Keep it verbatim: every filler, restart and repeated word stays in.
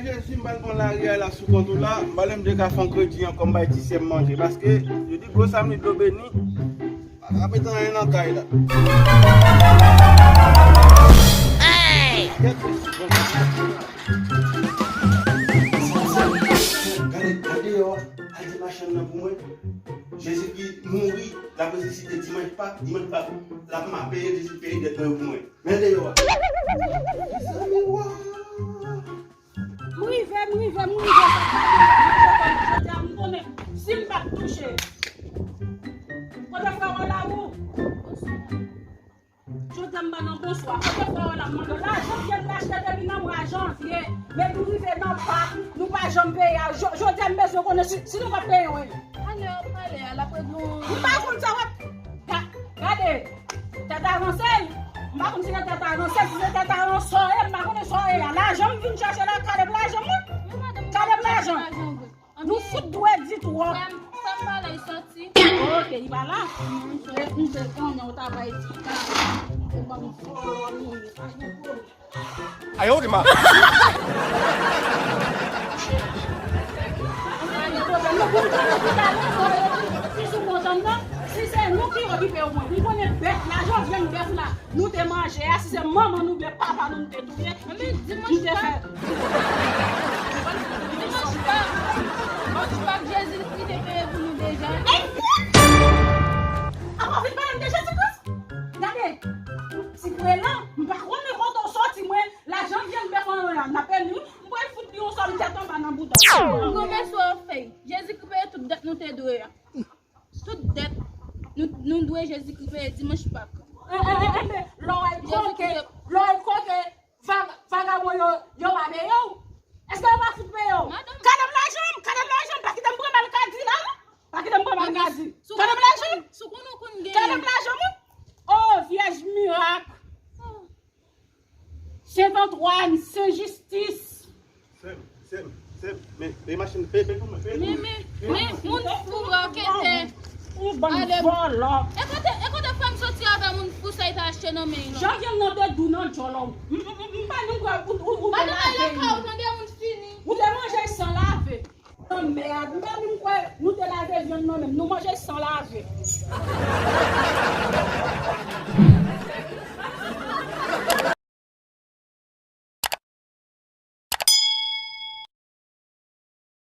Jezi, m pral pran lari a la sou kont ou la. M pral menm de ka fè yon kredi ankò, m bay ti sè m manje. Paske yo di gwo samdi dlo beni. Pa ka mete anyen nan kay la. Gade, gade yo, al di machann nan pou mwen. Jezikri mouri, l ap resisite dimanch Pak, dimanch Pak, l ap ma peye, Jezi peye dèt mwen yo pou mwen. Men deyò a. Mezanmi, wa. M rive, m rive, m rive. Jodi a, m konnen si m pa t touche. Kote frè w la, ou? Jodi a, m ba nan bonswa. Kote frè w la, m mande w. Lajan vye m te achte depi nan mwa janvye. Men nou rive nan Pak, nou pa janm peye a. Jo-, jodi a, m bezwen konnen si, si nou p ap peye, wi. Pale, pale, al apre nou. M pa konn sa w ap. Ga-, gade. Tèt a ranse l. M pa konn si se tèt a ranse l, si se tèt a ranse l, m pa konnen sa w ye a. Lajan m vin chache la, Kaleb lajan mwen. Kaleb lajan. Nou fout dwe di twòp. Frè m, frè m pa la, li sòti. Ok, li pa la. M te, m te konnen w ta bay ti ka. Ou ban m fò, ou ban m pa gen pwoblèm. Ayo, de ma. Si sou kontan nan, si se nou ki okipe w, mwen, m konnen bèf la, Jovlèn bèf la, nou te manje a, si se manman nou oubyen papa nou, nou te touye, m te fè. Dimanch Pak, Jezi Kris te peye pou nou deja. Apa w vin pale m de Jezi Kris? Gade, ti prelan, m pa konnen kote w sòti, mwen, lajan vyann bèf an an, n ap peye nou, m pral fout li yon sòm tèt anba nan bouda. Gwo mesye w fè. Jezi ki peye tout dèt nou te dwe a. Tout dèt nou, nou dwe Jezi ki peye dimanch Pak. Lè w al koke, lè w al koke, vag-, vagabon yo, yo pa peye w. Èske yo pa fout peye w? Madanm. Gade m lajan m, gade m lajan m, pa kite m pran mal kadi la, non. Pa kite m pran mal kadi. Gade m lajan m. Sou konnen w konn genyen. Gade m lajan m, wi. Oh, Vyèj mirak. Sen Antwàn, Sen Jistis. Sè m, sè m, sè m, men, men machin, peye, peye pou mwen, peye pou mwen. Men, men, men, moun fou raketè. Ou bann vòlò. E kote, e kote frè m soti avè moun fou sa li te achte nan men l lan? Jan vyann nan te dou nan djòl ou. M, m, m, m pa menm kwè ou, ou, ou te lave l. Madanm, ale lakay ou tande, moun fini. Ou te manje l san lave. Nan mèd, m pa menm kwè nou te lave vyann nan menm. Nou manje l san lave.